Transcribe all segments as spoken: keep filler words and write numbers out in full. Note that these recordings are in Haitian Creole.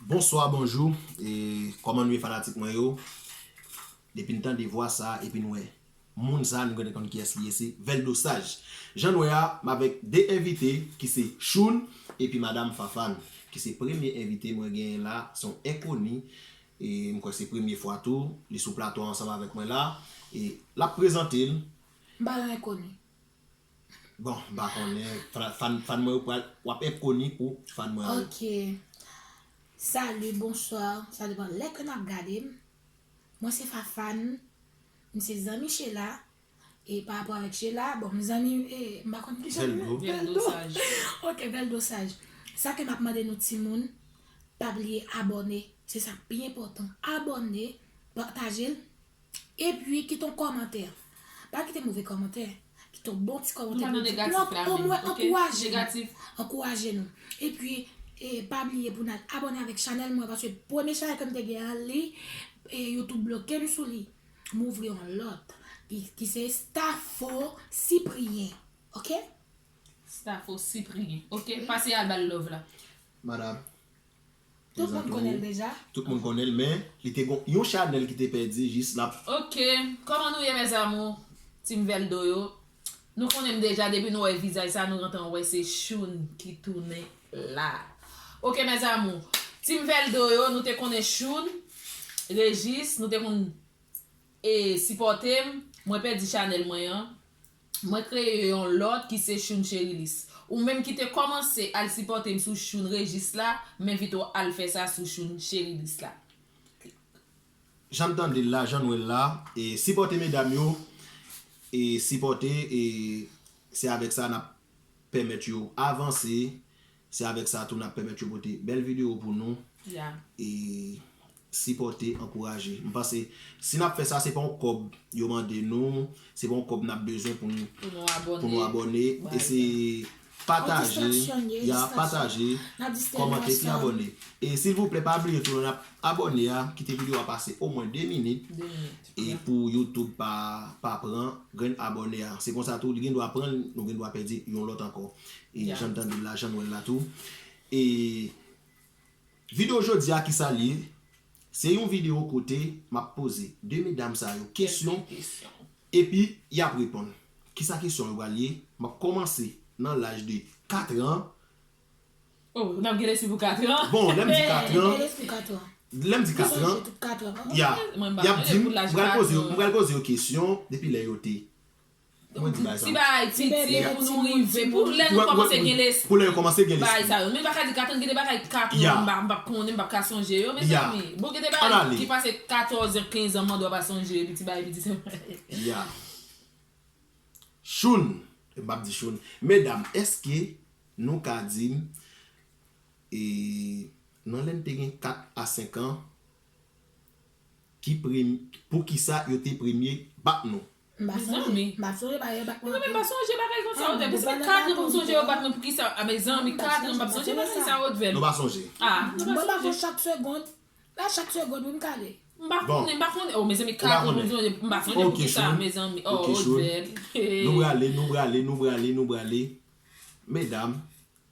Bonswa, bonjou, e kòman nou ye fanatik mwen yo? Depi n tande vwa sa, epi n wè moun sa, nou gentan konn kiyès li ye, se Veldo Saj. Jan n wè a, m avèk de envite ki se Choun epi Madam Fafane, ki se premye envite mwen genyen la, se yon enkoni. E m kwè se premye fwa tou, li sou plato a ansanm avèk mwen la, e l ap prezante l. M pa yon enkoni. Bon, m pa konnen, fan, fan, fan mwen yo pral, w ap enkoni pou fan mwen yo. Ok. Salut, bonsoir. Sa depann lè ke n ap gade m. Mwen se Fafane. M se zanmi Sheila. E pa rapò avèk Sheila, bon, m zanmi, e, m pa konn ki jan m Veldo. Veldo Saj. Ok, Veldo Saj. Sa ke m ap mande nou timoun, pa bliye abòne. Se sa k pi enpòtan. Abòne, pataje l. Epi, kite yon kòmantè. Pa kite move kòmantè. Kite yon bon ti kòmantè pou di, pou anmwen ankouraje nou. Ankouraje nou. Epi, e, pa bliye pou n al abòne avèk chanèl mwen, paske premye chanèl ke m te gen an, li, e, YouTube bloke m sou li. M ouvri yon lòt, ki, ki se Stafo Cyprien. Ok? Stafo Cyprien. Ok, pase al ba l love la. Madam. Tout moun konnen l deja. Tout moun konnen l, men li te gon yon chanèl ki te pèdi jis l ap. Ok, kòman nou ye, mes amours? Team Veldo yo. Nou konnen m deja, depi nou wè vizaj sa, nou gentan wè se Choun ki tounen la. Ok, mes amours. Team Veldo yo, nou te konnen Choun, Régis, nou te konn e sipòte m, mwen pèdi chanèl mwen an. Mwen kreye yon lòt ki se Choun Cherilis. Ou menm ki te kòmanse al sipòte m sou Choun Régis la, m envite w al fè sa sou Choun Cherilis la. Jan n tande l la, jan n wè l la, e sipòte medam yo, e sipòte, e se avèk sa n ap pèmèt yo avanse. Se avèk sa tou n ap pèmèt yo pote bèl videyo pou nou. E sipòte, ankouraje. M panse, si n ap fè sa, se pa yon kòb yo mande nou, se pa yon kòb n ap bezwen pou n, pou nou abòne. E se pataje, ya, pataje, kòmante, epi abòne. E silvouplè, pa bliye tou, lè n ap abòne a, kite videyo a pase omwen de minit. E pou YouTube pa, pa pran grenn abòne a. Se konsa tou, li gen dwa pran l, nou gen dwa pèdi yon lòt ankò. E jan n tande l la, jan n wè l la tou. E videyo jodi a, kisa l ye? Se yon videyo kote m ap poze de medam sa yo kesyon, epi y ap reponn. Kisa kesyon yo pral ye? M ap kòmanse nan laj de kat an. Oh, n ap gen lespri pou kat an. Bon, lè m di kat an, lè m di kat an, ya, y ap di m, m pral poze yo, m pral poze yo kesyon depi lè yo te. Mwen di bagay sa. Ti bagay piti pou nou rive, pou lè nou kòmanse gen lespri. Pou lè yo kòmanse gen lespri. Bagay sa yo. Men m pa ka di kat an, gen de bagay kat an, m pa, m pa konnen, m pa ka sonje yo, mezanmi. Bon, gen de bagay ki pase katòz an, kenz an, m an dwa pa sonje, epi ti bagay piti sa. Ya. Choun, m p ap di Choun. Medam, èske nou ka di m, e, nan lè n te gen kat a senk an, ki prem-, poukisa yo te premye bat nou? M pa sonje. M pa sonje bagay yo bat mwen. Mwen menm m pa sonje bagay konsa, Odvel. Depi kat an pou m sonje yo bat mwen, poukisa? A, mezanmi, kat an m p ap sonje bagay sa, Odvel. Nou pa sonje? A, nou pa sonje. Mwen pa sonje chak segonn. La, chak segonn, wi, m kale. M pa konnen, m pa konnen. Oh, mezanmi, kat an pou m sonje, m pa sonje poukisa, mezanmi. Oh, Odvel. Nou prale, nou prale, nou prale, nou prale. Medam,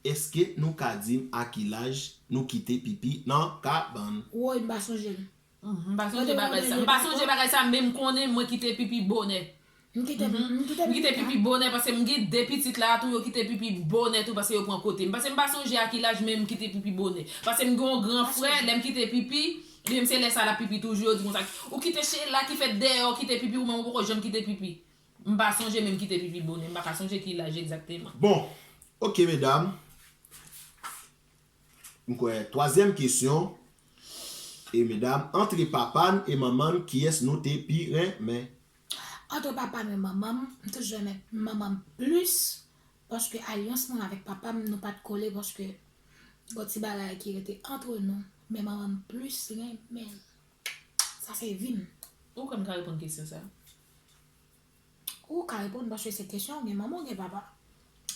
èske nou ka di m a ki laj nou kite pipi nan kabann? Woy, m pa sonje l. M pa sonje bagay sa. M pa sonje bagay sa, men m konnen mwen kite pipi bonè. M kite, m kite pipi bonè, paske m gen de pitit la tou, yo kite pipi bonè tou, paske yo pran kote m. Paske m pa sonje a ki laj, men m kite pipi bonè. Paske m gen yon gran frè, lè m kite pipi, li menm se lè sa l ap pipi toujou, yo di konsa, ou kite Sheila ki fèt dèyè, ou kite pipi, ou menm ou poko janm kite pipi. M pa sonje, men m kite pipi bonè. M pa ka sonje ki laj egzakteman. Bon, ok, medam. M kwè, twazyèm kesyon. E medam, antre papa n e manman n, kiyès nou te pi renmen? Antre papa m e manman m, m toujou renmen manman m plis, paske alyans mwen avèk papa m, nou pa t kole, paske gon ti bagay ki rete antre nou, men manman m plis renmen l. Sa se vi m. Ou kwè m ka reponn kesyon sa a? Ou ka reponn, paske se kesyon, ou gen manman, ou gen papa.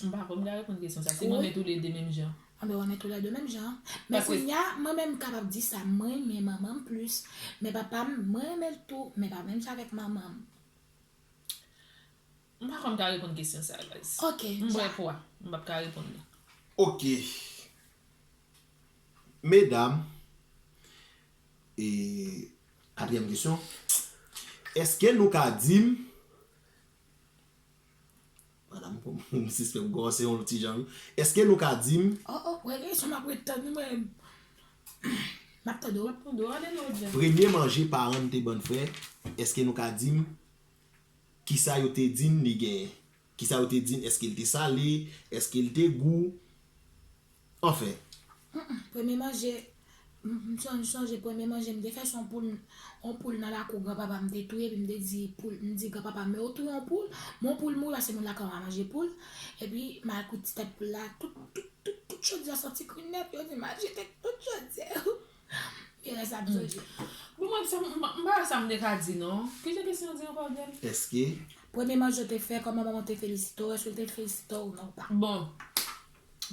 M pa kwè m ka reponn kesyon sa. Si m renmen toulede menm jan. Anben, ou renmen toulede menm jan. Men kounye a, mwen menm m kapab di sa, mwen renmen manman m plis. Men papa m, mwen renmen l tou, men pa menm jan avèk manman m. M pa kwè m ka reponn kesyon sa, guys. Ok. M bwè pwa. M p ap ka reponn li. Ok. Medam, E katriyèm kesyon, èske nou ka di m, madanm, m sispann kòmanse yon ti jan wi. Èske nou ka di m, Oh, oh, wè kesyon m ap ret tann wi mwen. M ap tande w. Mwen ale non dyan. Premye manje paran n te ban n fè, èske nou ka di m kisa yo te di n li genyen? Kisa yo te di n? Èske l te sale? Èske l te gou? Anfen, Premye manje, m m sonje, sonje premye manje m te fè se yon poul, yon poul nan lakou granpapa m te touye, epi m te di poul, m di granpapa m, men ou touye yon poul, men yon poul mouri paske moun lakay ou pa manje poul, epi m al koud ti tèt poul la, tout, tout, tout, tout chodyè a santi kri nèt, yo di m al jete tout chodyè yo. Gen lè sa m sonje. Bon, mwen, sa, m m pa wè sa m te ka di non. Kijan kesyon an di ankò, Dèm? èske Premye manje w te fè, kòman manman w te felisite w, èske l te felisite w, non, ou pa? Bon,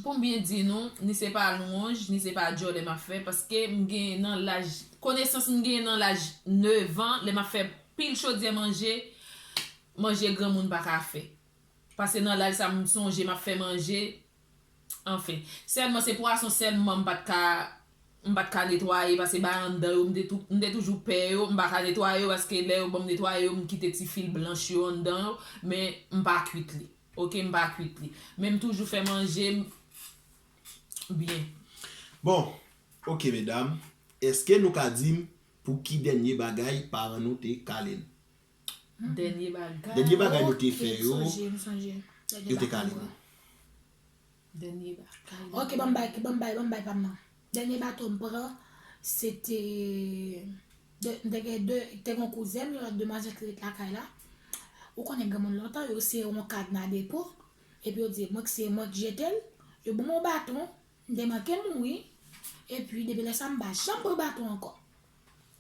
pou m byen di nou, ni se pa lwanj, ni se pa djòlè m ap fè, paske m gen nan laj, konesans m gen nan laj nèf an, lè m ap fè pil chodyè manje, manje granmoun pa ka fè. Paske nan laj sa, m sonje m ap fè manje, anfen. Sèlman, se pwason sèlman m pa t ka, m pa t ka netwaye, paske bagay anndan yo, m te tou, m te toujou pè yo, m pa ka netwaye yo, paske lè yo ban m netwaye yo, m kite ti fil blanch yo anndan yo, men m pa kwit li. Oke, m pa kwit li. Men m toujou fè manje m byen. Bon, oke medam, èske nou ka di m pou ki dènye bagay paran nou te kale n? Dènye bagay. Dènye bagay nou te Ok, fè m yo, sonje, m sonje. Dènye yo te bagay. Kale nou. Dènye bagay. Ok, ban m bay, ban m bay, ban m bay pa m nan. Dènye baton m pran, se te de, m te gen de, te gen yon kouzen m, yon lòt demwazèl ki ret lakay la. Ou konnen granmoun lontan, yo sere yon kadna depo, epi yo di, mwen k se mwen k jete l, yo ban m yon baton, m te manke mouri, epi depi lè sa m pa janm pran baton ankò.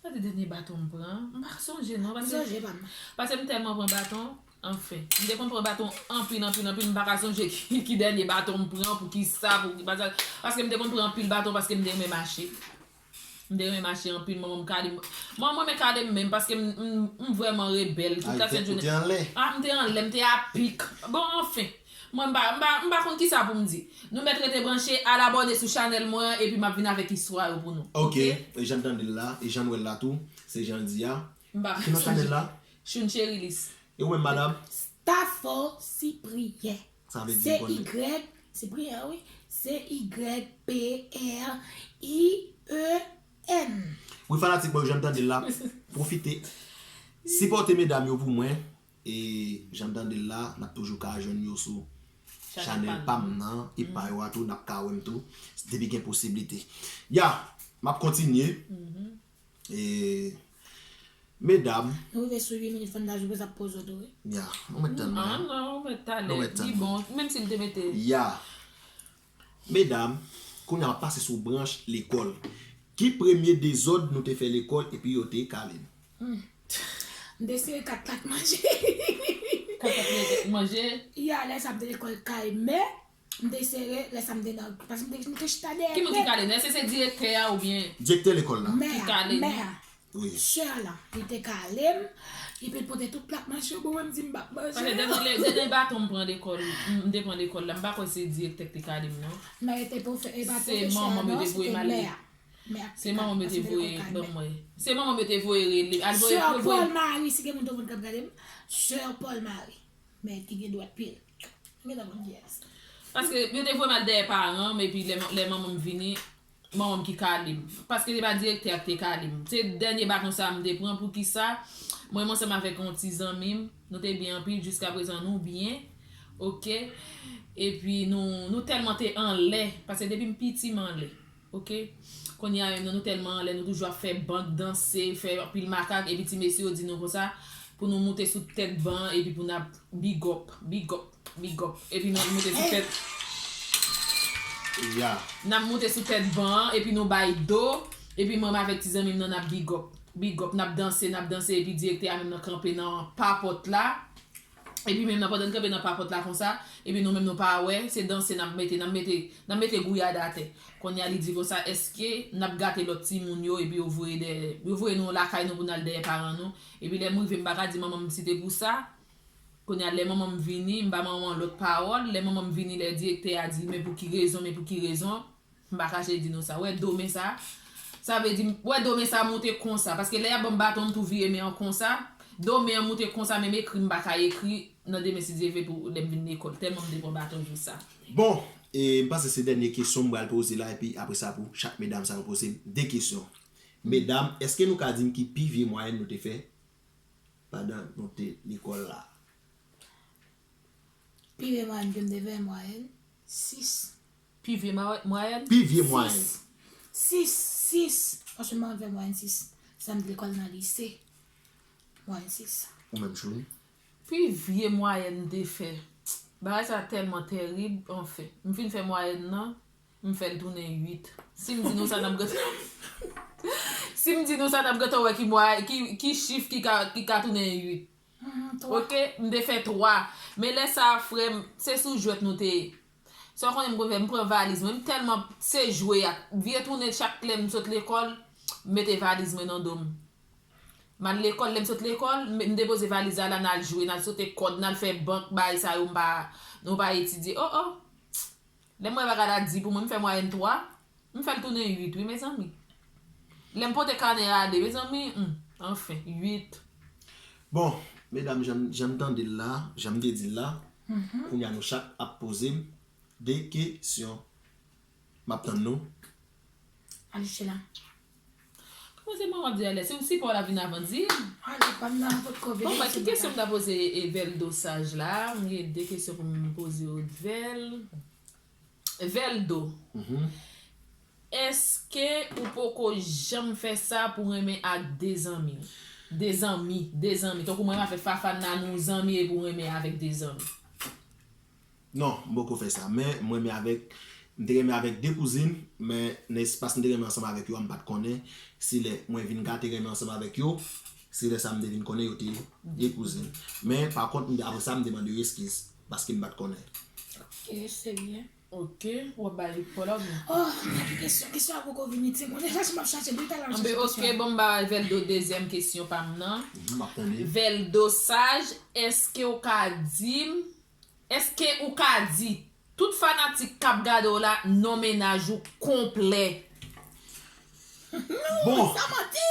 Sa te dènye baton m pran, m pa sonje non, M paske sonje pa m. Paske m tèlman pran baton, anfen. M te konn pran baton anpil, anpil, anpil, m pa ka sonje ki, ki dènye baton m pran, pou ki sa, pou ki pa sa. Paske m te konn pran anpil baton, paske m te renmen mache. M te renmen mache anpil, manman m kale m. Manman m renmen kale m menm, paske m, m, m vrèman rebèl. Tout Ay, la sent ou jounen. Te anlè. Ah, m te anlè, m te apik. Bon, anfen. Mwen, m pa, m pa, m pa konn kisa pou m di. Nou mèt rete branche, al abòne sou chanèl mwen an, epi m ap vin avèk istwa yo pou nou. Ok, e jan n tande l la, e jan n wè l la tou, se jan l di a. M pa Ki nan chanèl la? Choun Cherilis. E ou menm, madam? Stafford Cyprien. Sa vle di C konnen. Y, Cyprien, wi. C Y P R I E N. Wi, fanatik mwen, jan n tande l la, pwofite sipòte medam yo pou mwen. E jan n tande l la, n ap toujou ka jwenn yo sou chanèl pa m nan, e pa yo a tou, n ap ka wè m tou, depi gen posiblite. Ya, m ap kontinye. E, medam, Nou rive sou uit minit, fò n ta jwe sa poze tou, wi. ya, nou mèt tann Ah la. Non, ou mèt Nou talè. mèt tann. Li bon, menm si l te mete. Ya. Medam, kounye a m ap pase sou branch lekòl. Ki premye dezòd nou te fè lekòl epi yo te kale n? M te sere kat plak manje. Kat plak manje. Ya, lè sa m te lekòl kay mè, m te sere, lè sa m te nan, paske m te, m te chita dèyè. Ki moun ki kale n? Èske se direktè a oubyen Direktè lekòl la. Mè ki a, kale n? Mè a. Wi. Sè la, li te kale m, epi l pote tout plak manje yo ban mwen, m di m p ap manje. Paske dènye, dènye baton m pran lekòl, m te pran lekòl la, m pa kwè se direktè k te kale m non. Mè a te pwofè-, e pa Se pwofesè manman a m yo non, te se voye te m ale. Mè a. Mè a ki Se manman m yo te kale m, voye paske ban m mwen. Se manman m yo te voye rele. Al voye Sè yo voye. Paul Marie, si gen moun te konn k ap gade m, Sè Paul Marie. Mè ki gen dwèt pye l. Ou gentan konn kiyès. Paske yo te voye m al dèyè paran m, epi lè, lè manman m vini, manman m ki kale m. Paske se pa direktè a ki te kale m. Se dènye baton sa a m te pran. Poukisa? Mwen, mwen ansanm avèk yon ti zanmi m, nou te byen anpil, jiskaprezan nou byen. Oke? Epi nou, nou tèlman te anlè, paske depi m piti m anlè. Oke? Kounye a menm nan, nou tèlman anlè, nou toujou ap fè bank, danse, fè anpil makak, epi ti mesye yo di nou konsa, pou nou moute sou tèt ban an, epi pou n ap big up, big up, big up. Epi nou moute sou tèt, Ya. n ap moute sou tèt ban an, epi nou bay do, epi mwen avèk ti zanmi m nan, n ap big up, big up, n ap danse, n ap danse, epi direktè a menm nan kanpe nan papòt la. Epi menm nan, pandan n kanpe nan papòt la konsa, epi nou menm nou pa wè, se danse n ap mete, n ap mete, n ap mete gouyad atè. Kounye a li di konsa, èske n ap gate lòt timoun yo, epi yo voye dèyè, yo voye nou lakay nou pou n al dèyè paran nou? Epi lè m rive, m pa ka di manman m si te pou sa. Kounye a, lè manman m vini, m ba manman m lòt pawòl. Lè manman m vini, lè direktè a di, men pou ki rezon, men pou ki rezon? M pa kache di nou sa. Ou wè domen sa, Sa vle di, m wè do men sa moute konsa. Paske lè y ap ban m baton, m tou vire men an konsa. Do men an moute konsa, menm ekri m pa ka ekri nan demen si Dye vle pou lè m vin lekòl. Tèlman m te pran baton jou sa. Bon, e m panse se dènye kesyon m pral poze la, epi apre sa pou chak medam sa yo poze m de kesyon. Medam, èske nou ka di m ki pi vye mwayèn nou te fè pandan nou te lekòl la? Pi vye mwayèn ke m te fè, mwayèn sis. Pi vye mwayèn? Pi vye mwayèn. Sis, sis. Paske m pa konn fè mwayèn sis. Sa m te lekòl nan lise. Mwayèn sis. Ou menm Chouni? Pi vye mwayèn m te fè. Bagay sa tèlman tèrib, anfen. M fin fè mwayèn nan, m fè l tounen uit. Si m di nou sa, n ap gentan. Si m di nou sa, n ap gentan wè ki mwayèn, ki, ki chif ki ka, ki ka tounen uit. Ok, m te fè twa. Men lè sa a, frè m, se sou jwèt nou te ye. Sa w konnen m konn fè, m pran valiz mwen, m tèlman se jwe ak vye tounen chak lè m sot lekòl, m mete valiz mwen nan do m. M al lekòl, lè m sot lekòl, m depoze valiz la la, n al jwe, n al sote kòd, n al fè bank, bagay sa yo m pa, nou pa etidye. O o! Lè m wè bagay la di pou mwen, m fè mwayèn twa, m fè l tounen uit wi mezanmi. Lè m pote kanè a ale, mezanmi, hmm, anfen, uit. Bon, medam, jan m tande l la, jan m te di l la, kounye a nou chak ap poze m de kesyon. M ap tann nou. Alice la. Kòman se mwen w ap di alè? Se ou sipò w la vin avan di. Ale, pa m nan potko vini. Bon, ki kesyon m ta poze e Veldo Saj la? M gen de kesyon pou m poze yo Vel. Veldo. Èske ou poko janm fè sa pou renmen ak de zanmi? De zanmi, de zanmi. Tankou mwen avèk Fafana, nou zanmi epi w renmen avèk de zanmi. Non, m poko fè sa. Men, m renmen avèk, m te renmen avèk de kouzin, men nan espas m te renmen ansanm avèk yo a, m pa t konnen si lè mwen vin gate renmen ansanm avèk yo, se lè sa m te vin konnen yo te de kouzin. Men, pa kont, m te, apre sa, m te mande yo eskiz, paske m pa t konnen. Ok, se byen. Ok, w ap bay pa w la oubyen? Oh, m gen kesyon, kesyon a poko vini, timoun. E chache m ap chache, m te la chache kesyon. Ok, bon, m ba Veldo dezyèm kesyon pa m nan. M ap tande. Veldo Saj, èske w ka di m, èske ou ka di tout fanatik k ap gade w la non mennaj ou konplè? Bon. Sa manti!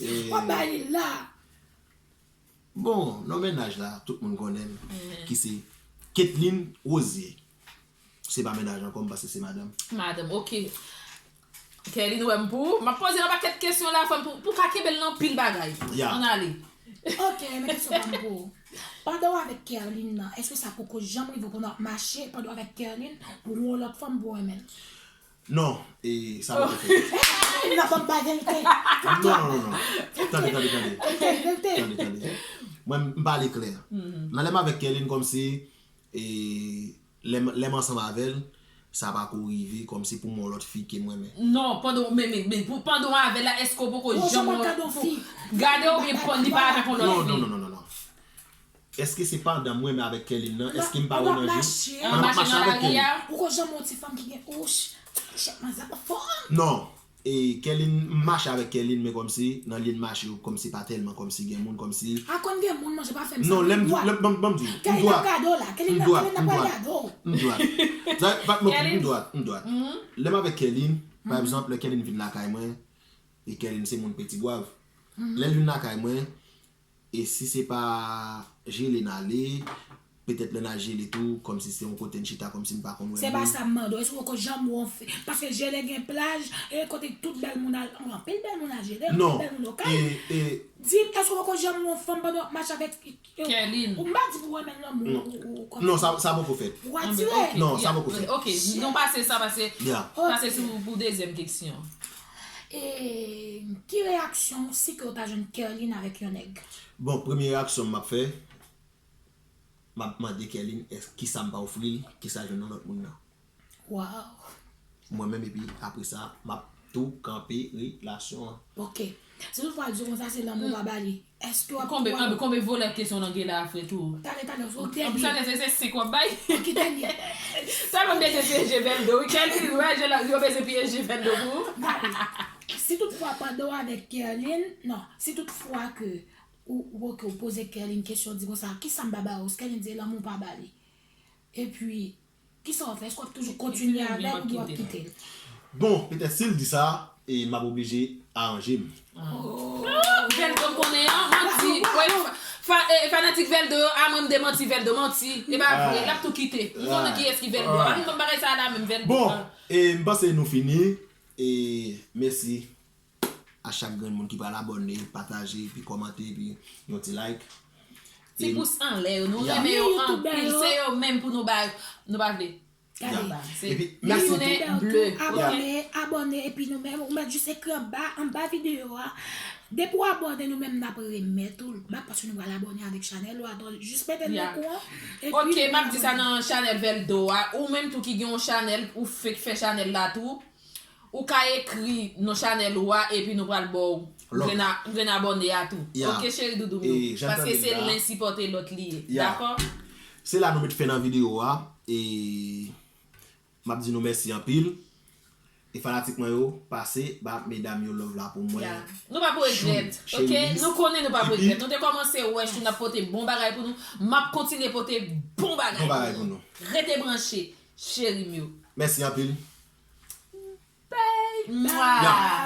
W ap bay li la. Bon, non mennaj la, tout moun konnen m, ki se Ketline Rosier. Se pa mennaj ankò, m panse se madanm. Madanm, ok. Kerline, wè m pou ou. M ap poze yon pakèt kesyon la, fò m pou, pou ka kenbe l nan pil bagay. Ya. Ann ale. Ok, men kesyon pa m pou ou. Pandan w avèk Kerline nan, èske sa poko janm rive w pou n ap mache pandan w avèk Kerline, ou yon lòt fanm pou w renmen l? Non, e sa poko fèt. N ap ban m bay verite. Non, non, non, non. Tande, tande, tande. Verite. Tande, tande. Mwen, m pale klè. Nan lè m avèk Kerline, kòmsi, e, lè m, lè m ansanm avè l, sa pako rive, kòmsi pou m yon lòt fi ke m renmen. Non, pandan w, men, men, men, pou, pandan w avè l la, èske w poko Ou janm janm wè, gade yon fi. Gade w oubyen pran li pa avèk yon lòt Non, fi? Non, non, non, non, non. Èske se pandan mwen menm avèk Kerline nan, èske m pa wè nan je? Mache. An mache nan lari a? Ou ko janm yon ti fanm ki gen ouch. Chèk manzè pa fò. Non. E Kerline, m mache avèk Kerline, men kòmsi, nan lye n mache yo, kòmsi pa tèlman, kòmsi gen moun, kòmsi. A konn gen moun manje pa fè m sa. Non, lè m di, Dwat. lè m, ban m di, m Kerline dwat. Ap gade w la. Kerline M ap dwat, Kerline m ap dwat. Gade w. M dwat. Sa, pa t mwen, m dwat, m dwat. Lè m avèk Kerline, pa egzanp, lè Kerline vin lakay mwen, e Kerline se moun Petit Goâve. Lè l vin lakay mwen, e si se pa jele n ale, petèt lè n al jele tou, kòmsi se yon kote n chita, kòmsi n pa konn wè moun. Se pa sa m mande w. Èske w poko janm wè yon fi? Paske jele gen plaj, e kote tout bèl moun al, anpil bèl moun al jele, Non. Anpil bèl moun okay. E, e, Di m, èske w poko janm wè yon fanm pandan w ap mache avèk Kerline. Ou m pa di pou w renmen l lanmou ou, ou, ou kòmsi. Non, sa, sa poko fèt. Ou atire. Non, sa poko fèt. Ok, nou pase sa, pase, Ya. pase sou pou dezyèm kesyon. E ki reyaksyon w si ke w ta jwenn Kerline avèk yon nèg? Bon, premye reyaksyon m ap fè, m ap mande Kerline, èske kisa m pa ofri l, kisa l jwenn nan lòt moun nan. Waw. Mwen menm, epi apre sa, m ap tou kanpe relasyon an. Ok. Si toutfwa l di w konsa se lanmou pa ba li, èske w ap Konbe, konbe, konbe volè kesyon nan gen la, frè tou. Tande, tande, w Anplis sa, dènye. Se, se senk w ap bay. Ki dènye? Tèlman m te se pyeje Veldo, wi, Kerline, wè, je la, yo bezwen pyeje Veldo pou ou. Gade, si toutfwa pandan w avèk Kerline, non, si toutfwa ke ou, ou, ke w poze Kerline kesyon, di konsa, kisa m pa ba w, Kerline di lanmou pa ba li. Epi, kisa w fè? Èske w ap toujou kontinye avè l oubyen w ap kite l? Bon, petèt si l di sa, E m ap oblije aranje m. Veldo m konnen an, manti. Wè, fa, e, fanatik Veldo yo, a mwen m demanti Veldo, manti. E pa vre, l ap tou kite. M konnen kiyès ki Veldo. A vin ban m bagay sa la menm Veldo. Bon, e m panse nou fini. E mèsi a chak grenn moun ki pral abòne, pataje, epi kòmante, epi yon ti like. Ti pous anlè yo, nou renmen yo anpil. Se yo menm pou nou ba yo. Nou pa vle. Gade. Epi mèsi tou. Abòne, abòne, epi nou menm, ou mèt jis ekri anba, anba videyo a. Depi w abòne, nou menm n ap remèt ou l. M ap panse nou pral abòne avèk chanèl ou a, donk jis mete l nan kou an. Ok, m ap di sa nan chanèl Veldo a. Ou menm tou ki gen yon chanèl, ou fèk fè chanèl la tou. Ou ka ekri non chanèl ou a epi nou pral ba w grenn abòne a tou. Ok, cheri doudou m yo. Paske se len sipòte lòt li ye. Dakò? Se la nou met fen nan videyo a. E m ap di nou mèsi anpil. E fanatik mwen yo, pase ba medam yo love la pou mwen. Nou p ap regrèt. Ok? Nou konnen nou p ap regrèt. Nou te kòmanse wè chou n ap pote bon bagay pou nou. M ap kontinye pote bon bagay pou nou. Rete branche, cheri m yo. Mèsi anpil. Mwa.